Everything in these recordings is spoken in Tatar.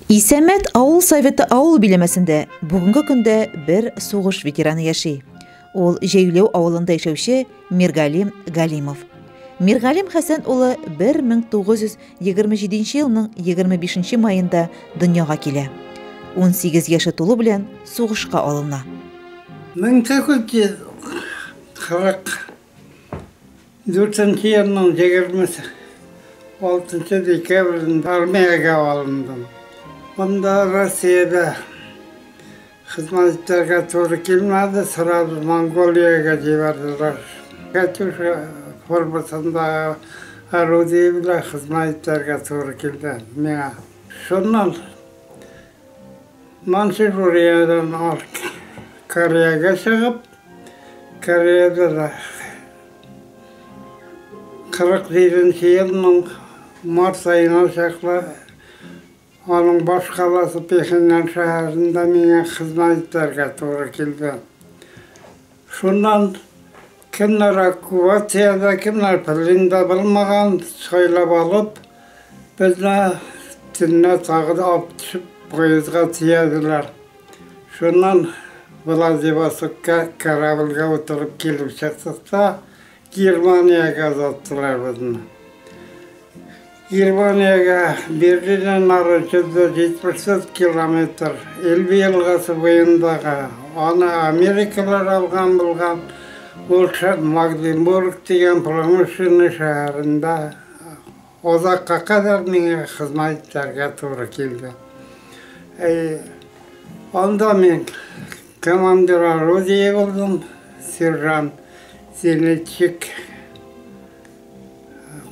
Исәмәт авыл советы авыл биләмәсендә бүгенге көндә бер сугыш ветераны яши. Ул Җәйләү авылында яшәүче Миргалим Галимов. Миргалим Хәсән улы 1927 елның 25 маенда дөньяга килә. 18 яше тулу белән сугышка алына. 1944 елның 26 декабрендә армиягә алындым. Монда Россиядә хезмәт итәргә туры килмәде, сразу Монголиягә җибәрделәр. Катюша формасындагы орудие белән хезмәт итәргә туры килде миңа. Шуннан Маньчжуриядән Кореягә чыгып, Кореяда да 47 елның март аена чаклы аның баш каласы Пхеньян шәһәрендә миңа хезмәт итәргә туры килде. Шуннан кемнәр оккупациядә, кемнәр пленда булмаган, сайлап алып, безне төнлә тагы да алып төшеп поездга төяделәр. Шуннан Владивостокка корабльгә утырып килеп чыктык та, Германиягә озаттылар безне. Германиягә Берлиннән ары 174 километр Эльбе елгасы буендагы, аны Америкалар алган булган, ул Магдебург дигән промышленный шәһәрендә озакка кадәр миңа хезмәт итәргә туры килде. Анда мин командир орудия булдым, сержант, зенитчик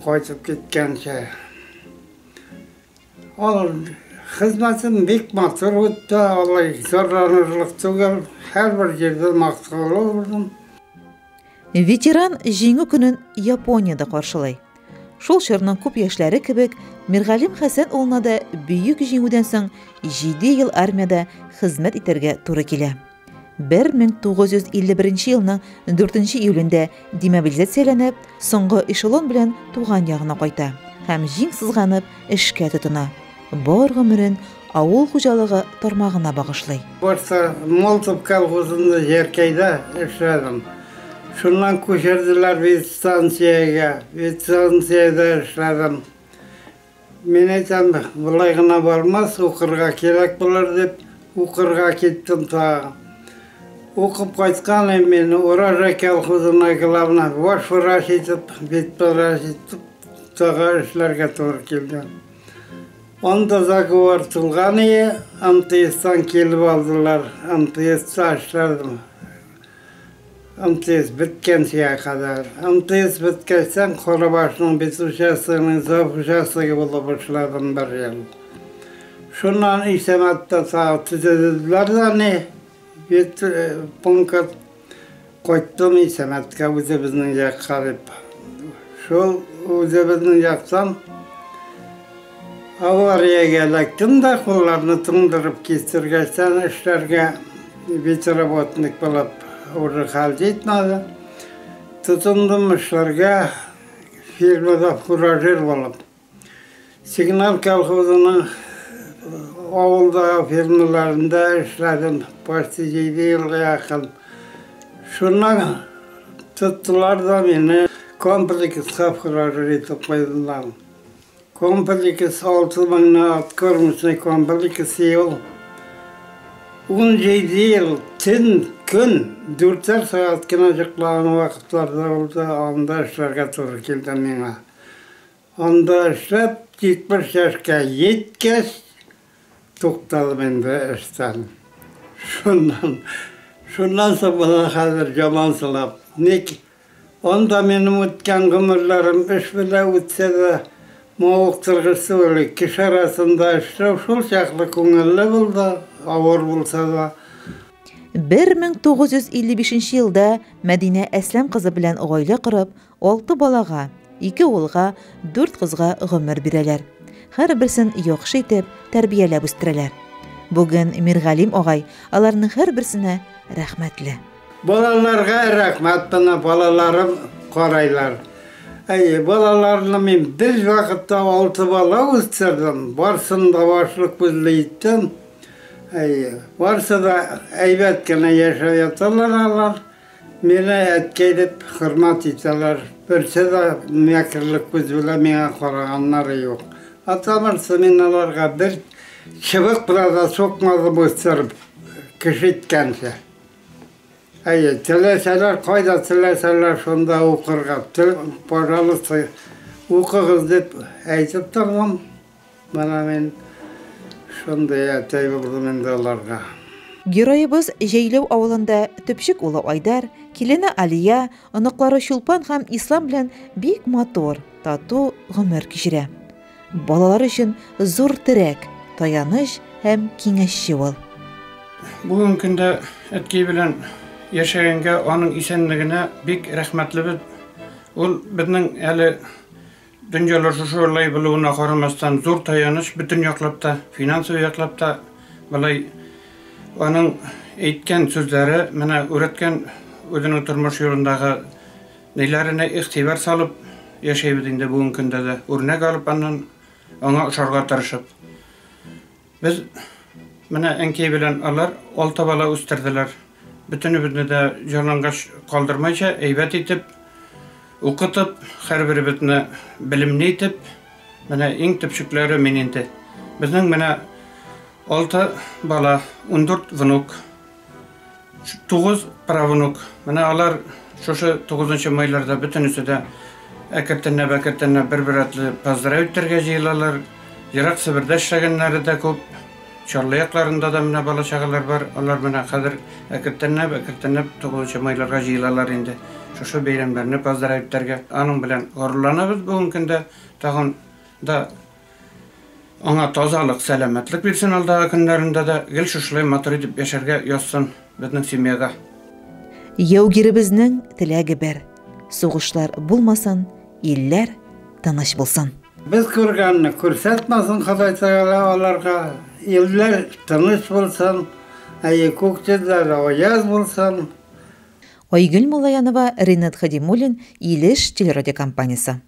кайтып киткәнче. Ул хезмәтем бик матур үтте, алай зарланырлык түгел, һәрбер җирдә мактаулы булдым. Ветеран Җиңү көнен Япониядә каршылый. Шул чорның күп яшьләре кебек, Миргалим Хәсән улына да Бөек Җиңүдән соң 7 ел армиядә хезмәт итәргә туры килә. 1951 елның 4 июлендә демобилизацияләнеп, соңгы эшелон белән туган ягына кайта һәм җиң сызганып эшкә тотына. Бар гомерен авыл хуҗалыгы тармагына багышлый. Башта Молотов колхозында Җәркәйдә эшләдем. Шуннан күчерделәр ветстанциягә. Ветстанциядә эшләдем. Мин әйтәм, болай гына бармас, укырга кирәк булыр дип, укырга киттем тагы. Укып кайткан идем мин Урожай колхозына главный баш врач итеп, ветврач итеп тагы эшләргә туры килде. Анда заговор тулган ие, МТСтан килеп алдылар. МТСта эшләдем. МТС беткәнчегә кадәр. МТС беткәчтән Корабашның ветучастогының зав участогы булып эшләдем бер ел. Шуннан Исәмәттә тагы төзеделәр дә ни, ветпункт. Кайттым Исәмәткә үзебезнең якка дип. Шул үзебезнең яктан авариягә эләктем дә, кулларны туңдырып кистергәчтән эшләргә ветработник булып уже хәл җитмәде. Тотындым эшләргә фирмада фуражир булып. Сигнал колхозының авылдагы фирмаларында эшләдем почти 7 елга якын. Шуннан тоттылар да мине комплекска фуражир итеп куйдылар. Комплекс 6 меңне откормочный комплекс ел. 17 ел төн көн 4 сәгать кенә йоклаган вакытларда булды, анда эшләргә туры килде миңа. Анда эшләп 70 яшькә җиткәч туктадым инде эштән. Шуннан соң менә хәзер ямансылап. Ник анда минем үткән гомерләрем эш белән үтсә дә, мавыктыргыч түгел. Кеше арасында эшләү шул чаклы күңелле булды, авыр булса да. 1955 елда Мәдинә Әсләм кызы белән гаилә корып, алты балага, ике улга, дүрт кызга гомер бирәләр. Һәрберсен яхшы итеп тәрбияләп үстерәләр. Бүген Миргалим агай аларның һәрберсенә рәхмәтле. Балаларга рәхмәт, менә балаларым карайлар. Әйе, балаларны мин бер вакытта алты бала үстердем, барсын да башлы күзле иттем. Әйе, барсы да әйбәт кенә яшәп яталар алар. Мине әткәй дип хөрмәт итәләр. Берсе дә мәкерле күз белән миңа караганнары юк. Атамырсы мин аларга бер чыбык белән дә сукмадым үстереп, кеше иткәнче. Әйе, теләсәләр, кайда теләсәләр, шунда укырга. Пожалуйста, укыгыз дип әйтеп тордым. Менә мин шундый әтәй булдым инде аларга. Героебыз Җәйләү авылында төпчек улы Айдар, килене Алия, оныклары Чулпан һәм Ислам белән бик матур, тату гомер кичерә. Балалар өчен зур терәк, таяныч һәм киңәшче ул. Бүгенге көндә әткәй белән яшәгәнгә, аның исәнлегенә бик рәхмәтлебез. Ул безнең әле Дөньялар шушылай булуына карамастан, зур таяныч бөтен яклап та, финансовый яклап та, болай аның әйткән сүзләре, менә үрәткән үзенең тормыш юлындагы ниләренә игътибар салып яшәйбез инде бүгенге көндә дә, үрнәк алып аннан, аңа ошарга тырышып. Без менә әнкәй белән алар алты бала үстерделәр. Бөтенебезне дә ялангач калдырмайча, әйбәт итеп укытып, һәрберебезне белемле итеп, менә иң төпчекләре мин инде. Безнең менә алты бала, 14 внук. 9 правнук. Менә алар шушы 9 майларда бөтенесе дә әкертенләп-әкертенләп бер-бер атлы поздравить итәргә җыелалар. Ерак Себердә эшләгәннәре дә күп. Чаллы якларында да менә бала-чагалар бар. Алар менә хәзер әкертенләп-әкертенләп 9 майларга җыелалар инде. Шушы бәйрәмнәрне поздравить итәргә. Аның белән горурланабыз бүгенге көндә. Тагын да Аңа тазалык, сәламәтлек бирсен алдагы көннәрендә дә гел шушылай матур итеп яшәргә язсын безнең семьяга. Яугиребезнең теләге бер, сугышлар булмасын, илләр тыныч булсын. Без күргәнне күрсәтмәсен Ходай Тәгалә аларга, илләр тыныч булсын, әйе, күк йөзләре аяз булсын. Айгөл Муллаянова, Ринат Хадимуллин, Илеш телерадиокомпаниясе.